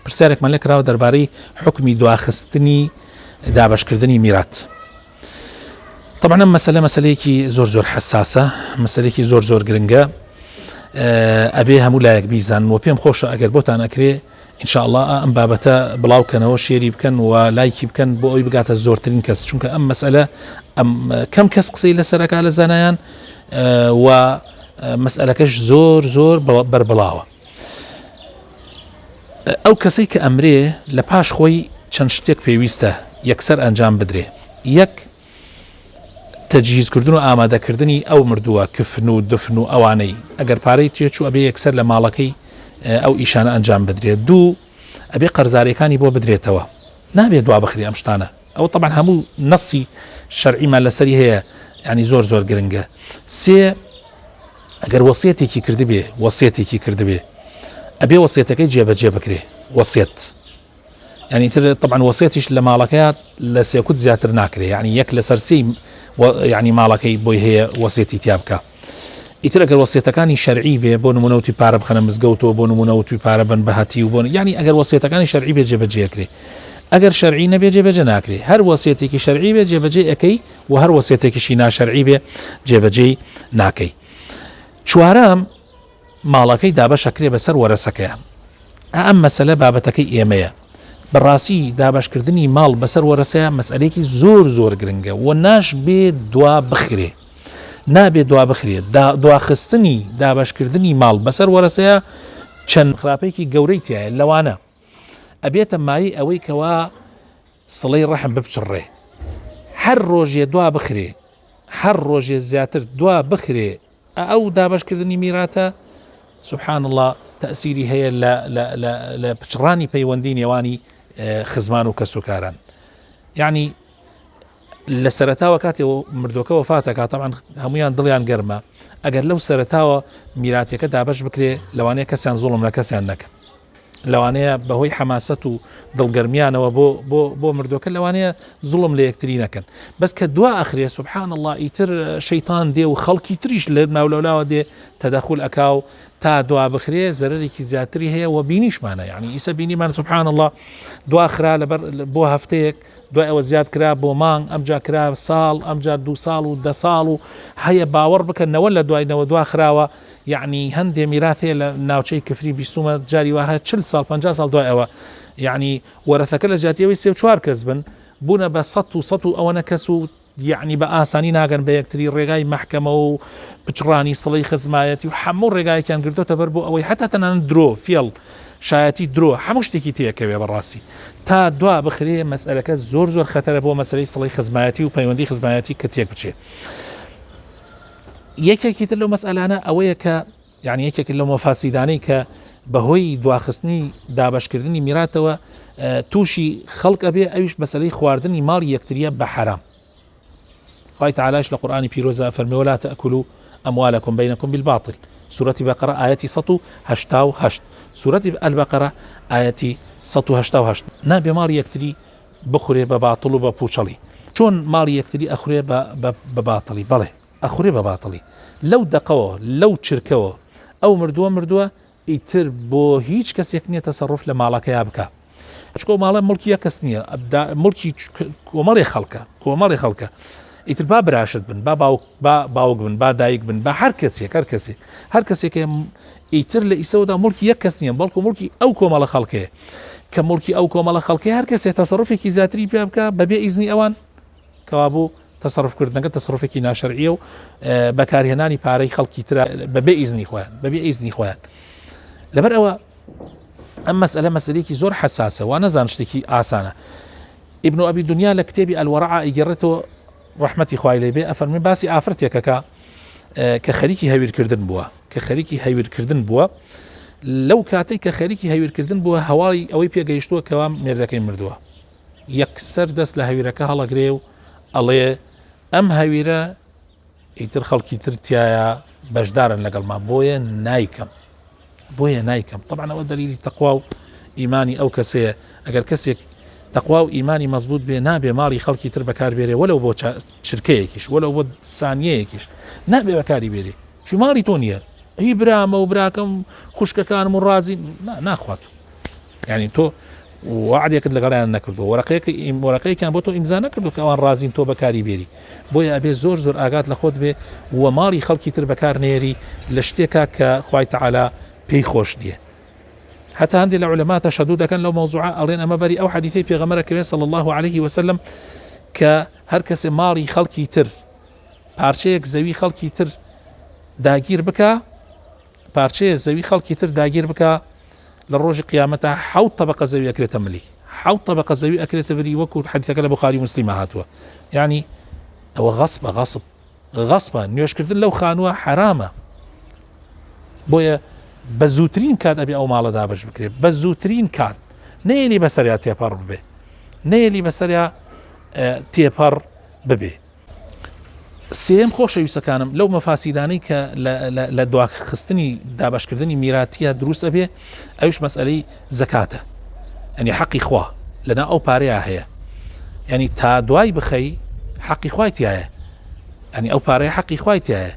پرسیارێکمان لێ کراوە دەربارەی حوکمی دواخستنی دابەشکردنی میرات. طبعا ئەم مەسەلە مەسەلەیەکی زۆر زۆر حەساسە، مەسەلەیەکی زۆر زۆر گرنگە، ئەبێ هەموو لایەک بیزانن و پێم خۆشە ئەگەر بۆتان ئەکرێ ان شاء الله ئەم بابەتە بڵاو کەنەوە شێری بکەن و لایکی بکەن بۆ ئەوی بگاتە زۆرترین کەس چونکە ئەم مەسئلە ئەم کەم کەس قسەی لەسەرەکە لە زانایان و مەسئلەکەش زۆر زۆر بەربڵاوە. ئەو کەسەی کە ئەمرێ لە پاش خۆی چەند شتێک پێویستە یەکسەر ئەنجام بدرێ یەک تەجهیزکردن و ئامادەکردنی ئەو مردووە کفن و دفن و ئەوانەی ئەگەر پارەی تێچوو ئەبێ یەکسەر لە ماڵەکەی ئەو ئیشانە ئەنجام بدرێت دوو ئەبێ قەرزارەکانی بۆ بدرێتەوە نابێت دوا بخری ئەم شتانە ئەو طبعا هەموو نەسی شەرعیمان لەسەری هەیە ینی زۆر زۆر گرنگە سێ ئەگەر وەسیەتێکی کردبێ وەسیەتێکی کردبێ ئەبێ وەسیەتەکەی جێبەجێ بکرێ وەسیەت یعنی تر طبعا وەسیەتیش لە ماڵەکەیا لە سێکوت زیاتر ناکرێ یعنی یەک لەسەر سێی یعنی ماڵەکەی بۆی هەیە وەسیەتی تیا بکە ئیتر ئەگەر وەسیەتەکانی شەرعی بێ بۆ نمونە وتی پارە بخەنە مزگەوتەوە بۆ نمونە وتی پارە بن بەهەتی و بۆ یعنی ئەگەر وەسیەتەکانی شەرعی بێ جێبەجێ کرێ ئەگەر شەرعی نەبێ جێبەجێ ناکرێ هەر وەسیەتێکی شەرعی بێ جێبەجێ ئەەکەی و هەر وەسیەتێکیشی ناشەرعی بێ جێبەجێی ناکەی. چوارەم، ماڵەکەی دابەش ئەکرێ بەسەر وەرەسەکەیا. ئا ئەم مەسەلە بابەتەکەی ئێمەیە. بەڕاستی دابەشکردنی ماڵ بەسەر وەرەسەیا مەسئەلەیەکی زۆر زۆر گرنگە و ناشبێ دوا بخرێ. نابێ دوا بخرێ. دواخستنی دابەشکردنی ماڵ بەسەر وەرەسەیا چەند خراپەیەکی گەورەی تیایە لەوانە ئەبێتە مایەی ئەوەی کەوا سڵەی ڕەحم بپچڕێ هەر ڕۆژێ دوا بخرێ هەر ڕۆژێ زیاتر دوا بخرێ ئەو دابەشکردنی میراتە سبحان الله تەسیری هەیە لە لە پچڕانی پەیوەندی نێوانی خزمان و کەسوکاران یعنی لە سەرتاوە کاتێ مردۆکە وەفاتەکە تەمان هەمویان دڵیان گەرمە ئەگەر لەو سەرتاوە میراتەکە دابش بکرێ لەوانەیە کەسیان زوڵم لە کەسیان نەکەن لەوانەیە بەهۆی حەماسەت و دڵگەرمیانەوە بۆ بۆ بۆ مردوەکە لەوانەیە زوڵم لە یەکتری نەکەن بەس کە دوا ئەخرێ سبحان الله ئیتر شەیتان دێ و خەڵکی تریش لە ناولەولاوە دێ تەدەخول ئەکا و تا دوا بخرێ زەرەرێکی زیاتری هەیە و بینیشمانە یعنی ئیسە بینیمان سبحان الله دواخرا لەبەر بۆ هەفتەیەک دوای ئەوە زیاد کرا بۆ مانگ ئەمجا کرا ساڵ ئەمجا دو ساڵ و دە ساڵ و هەیە باوەڕ بکە نەوە لە دوای نەوە دواخراوە یەعنی هەندێ میرات هەیە لە ناوچەی کفری بیستومە جاری وا هەیە چل ساڵ پەنجا ساڵ دوای ئەوە یەعنی وەرەثەکە لە جیاتی ئەوەی سێ و چوار کەس بن بوونە بە سەد و سەد و ئەوەنە کەس و یەعنی بە ئاسانی ناگەن بە یەکتری ڕێگای مەحکەمە و پچڕانی سڵی خزمایەتی و هەموو ڕێگایەکیان گرتۆتە بەر بۆ ئەوەی هەتا تەنانەت درۆ فێڵ شایەتی درۆ هەموو شتێکی تێکەوێ بەڕاستی تا دوا بخرێ مەسئلەکە زۆر زۆر خەتەرە بۆ مەسەلەی سڵی خزمایەتی و پەیوەندی خزمایەتی کە تێک بچێ. یەکێکی تر لەو مەسئلانە ئەوەیە کە یعنی یەکێک لەو مەفاسیدانەی کە بەهۆی دواخستنی دابشکردنی میراتەوە تووشی خەڵک ئەبێ ئەویش مەسلەی خواردنی ماڵی یەکتریە بە حرام خوای تعالیش لە قورآانی پیرۆزە فەرمی ولا تأکلوا أموالكم بينكم بالباطل سورەتی بەقەرە ئاەتی 1970 سورەتی البقرە ئاەتی 1970 نابێ ماڵی یەکتری بخورێ بە باتڵ و بە پوچەڵی چۆن ماڵی یەکتری ئەخورێ بە بە باتڵی بەڵێ ئەخورێ بە باتڵی لەو دەقەوە لەو چرکەوە ئەو مردووە مردووە ئیتر بۆ هیچ کەسێک نییە تەسەڕوف لە ماڵەکەیا بکا چکۆ ماڵە مڵکی یەک کەس نییە مڵکی کۆمەڵی خەڵکە کۆمەڵی خەڵکە ئیتر با براشت بن با باوک با باوک بن با دایک بن با هەر کەسێک هەر کەسێک هەر کەسێک ئیتر لە ئیسەوەدا مڵکی یەک کەس نییە بەڵکو مڵکی ئەو کۆمەڵە خەڵکەیە کە مڵکی ئەو کۆمەڵە خەڵکی هەر کەسێک تەسەڕفێکی زیاتری پێ بکە بەبێ ئیزنی ئەوان کەوابوو تەسەڕفکردنەکە تەسەڕفێکی ناشەرعیە و بەکارهێنانی پارەی خەڵکی ترە بەبێ ئیزنی خۆیان بەبێ ئیزنی خۆیان لەبەر ئەوە ئەم مەسئلە مەسلێکی زۆر حساسە وا نەزان شتێکی ئاسانە ئیبن ئەبی دنیا لە کتێبی الورع ئەیگەڕێتەوە ڕەحمەتی خوای لێ بێ ئەفەرمێ باسی ئافرەتێکەکە کە خەریکی هەویرکردن بووە کە خەریکی هەویرکردن بووە لەو کاتێک کە خەریکی هەویرکردن بووە هەواڵی ئەوەی پێگەیشتووە کەوا مێردەکەی مردووە یەکسەر دەست لە هەویرەکە هەڵەگرێ و ئەڵێ ئەم هەویرە ئیتر خەڵکی تر تایە بەشدارن لەگەڵما بۆیە نایکەم بۆیە نایکەم طبعا ئەوە دەلیلی تەقوا و ئیمانی ئەو کەسەیە ئەگەر کەسێک تەقوا و ئیمانی مەزبوط بێ نابێ ماڵی خەڵکی تر بەکار بێرێ وەلو بۆ چرکەیەکیش وەلو بۆ سانیەیەکیش نابێ بەکاری بێرێ چی ماڵی تۆ نییە هی برامە و براکەم خوشکەکانم و ڕازی ناخوات. یعنی تۆ وعدێکت لەگەڵیان نەکردو وەرەقەیەک وەرەقەیەکیان بۆ تۆ ئیمزا نەکردو کە ئەوان ڕازین تۆ بەکاری بێری بۆیە ئەبێ زۆر زۆر ئاگات لە خۆت بێ و ماڵی خەڵکی تر بەکار نێری لە شتێکا کە خوای تەعالا پێی خۆش نییە هەتا هەندێک لە عولەما تەشەدود دەکەن لەو مەوزوعە ئەڵێن ئەمە بەری ئەو حەدیثەی پێغەمبەرە کەوێ صلی الله علیه وسلم کە هەر کەسێ ماڵی خەڵکی تر پارچەیەک زەوی خەڵکی تر داگیر بکا پارچەیە زەوی خەڵکی تر داگیر بکا لە ڕۆژی قیامەتا حەوت تەبقە زەوی ئەکرێتە ملی حەوت تەبقە زەوی ئەکرێتە بری وەکو حەدیثەکە لە بخاری مسلمە هاتووە یعنی ئەوە غەسبە غەسب غەسبە نوێژکردن لەو خانووە حەرامە بۆیە بە زووترین کات ئەبێ ئەو ماڵە دابش بکرێت بە زووترین کات نەیەلی بەسەریا تێپەڕ ببێ نەیەلی بەسەریا تێپەڕ ببێ سێیەم خۆشەویستەکانم لەو مەفاسیدانەی کە لە دواخستنی دابشکردنی میراتیە دروست ئەبێ ئەوش مەسئلەی زەکاتە ئەنی حەقی خوا لەنا ئەو پارەیە هەیە ینی تا دوای بخەی حەقی خوای تایە ئەنی ئەو پارەیە حەقی خوای تایە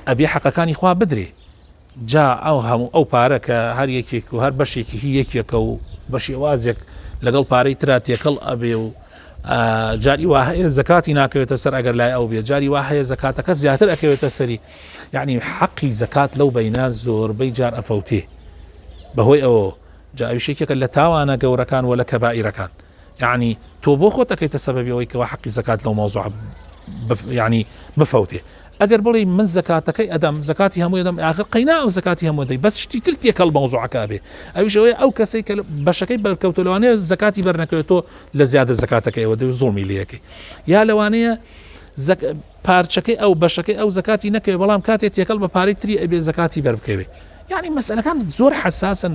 ئەبێ حەقەکانی خوا بدرێ جا ئەو هەموو ئەو پارە کە هەر یەکێک و هەر بەشێکی هی یەکێکە و بە شێوازێک لەگەڵ پارەی ترا تێکەڵ ئەبێ و جاری وا هەیە زەکاتی ناکەوێتە سەر ئەگەر لای ئەو بێ جاری وا هەیە زەکاتەکە زیاتر ئەکەوێتە سەری یعنی حەقی زەکات لەو بینە زۆربەی جار ئەفەوتێ بەهۆی ئەوە جا ئەویش یەکێکە لە تاوانە گەورەکان وە لە کەبائیرەکان یعنی تۆ بۆ خۆت ئەکەیتە سەبەبی ئەوەی کەوا حەقی زەکات لەو مەوزوعە یعنی بفەوتێ ئەگەر بڵێ من زەکاتەکەی ئەدەم زەکاتی هەموو ئەدەم ئاخر قەینا ئەو زەکاتی هەموو دەی بەس شتی تر تێکەڵ مەوزوعەکە بێ ئەویش ئەوەیە ئەو کەسەی کە بەشەکەی بەرکەوتە لەوانەیە زەکاتی بەرنەکەوێت تۆ لە زیادە زەکاتەکەیەوە دەی زوڵمی لەکەی یا لەوانەیە زەک... پارچەکەی ئەو بەشەکەی ئەو زەکاتی نەکەوێ بەڵام کاتێ تێکەڵ بە پارەی تری ئەبێ زەکاتی بەربکەوێ یعنی مەسەلەکان زۆر حەساسن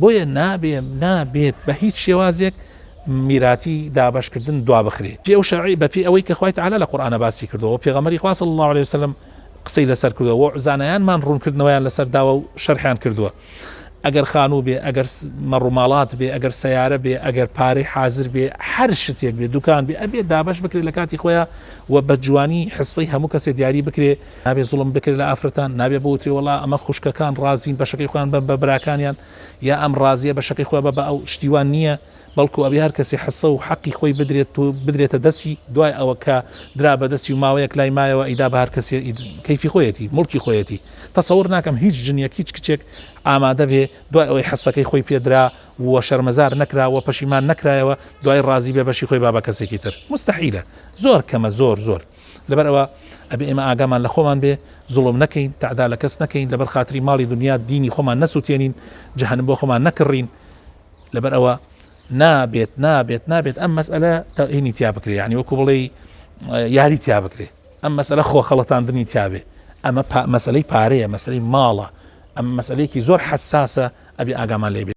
بۆیە نابێ نابێت بە هیچ شێوازێک میراتی دابەشکردن دوا بخرێ پێ و شەرعی بەپێی ئەوەی کە خوای تعالی لە قورئانە باسی کردەوە پێغەمبەری خوا صلی الله علیه وسلم قسەی لەسەر کردووە و زانایانمان ڕوونکردنەوەیان لەسەر داوە و شەرحیان کردووە ئەگەر خانوو بێ ئەگەر مەڕوماڵات بێ ئەگەر سەیارە بێ ئەگەر پارەی حازر بێ هەر شتێک بێ دوکان بێ ئەبێ دابەش بکرێت لە کاتی خۆیان و بە جوانی حسەی هەموو کەسێ دیاری بکرێ نابێ زوڵم بکرێت لە ئافرەتان نابێ بوترێ وڵا ئەمە خوشکەکان ڕازین بەشەکەی خۆیان بە بە براکانیان یا ئەم ڕازیە بەشەکەی خۆی بە بە ئەو شتیوان نییە بەڵکو ئەبێ هەر کەسی حسە و حەقی خۆی بدرێت و بدرێتە دەستی دوای ئەوە کە درا بە دەستی و ماوەیەک لای مایەوە ئیدا بە هەر کەسێ کەیفی خۆیەتی موڵکی خۆیەتی تەسەور ناکەم هیچ ژنێک هیچ کچێک ئامادە بێ دوای ئەوەی حسەکەی خۆی پێدرا و شەرمەزار نەکرا و پەشیمان نەکرایەوە دوای ڕازی بێ بەشی خۆی با بە کەسێکی تر مستحیلە زۆر کەمە زۆر زۆر لەبەر ئەوە ئەبێ ئێمە ئاگامان لە خۆمان بێ زوڵم نەکەین تەعدا لە کەس نەکەین لەبەر خاتری ماڵی دنیا دینی خۆمان نەسووتێنین جەهەنم بۆ خۆمان نەکڕین لەبەر ئەوە نابێت نابێت نابێت ئەم مەسئلە تەهینی تیا بکرێ یعنی وەکو بڵێ یاری تیا بکرێ ئەم مەسئلە خۆ خەڵەتاندنی تیابێ ئەمە مەسلەی پارەیە مەسلەی ماڵە ئەم مەسلەیەکی زۆر حساسە ئەبێ ئاگامان لێ بێت.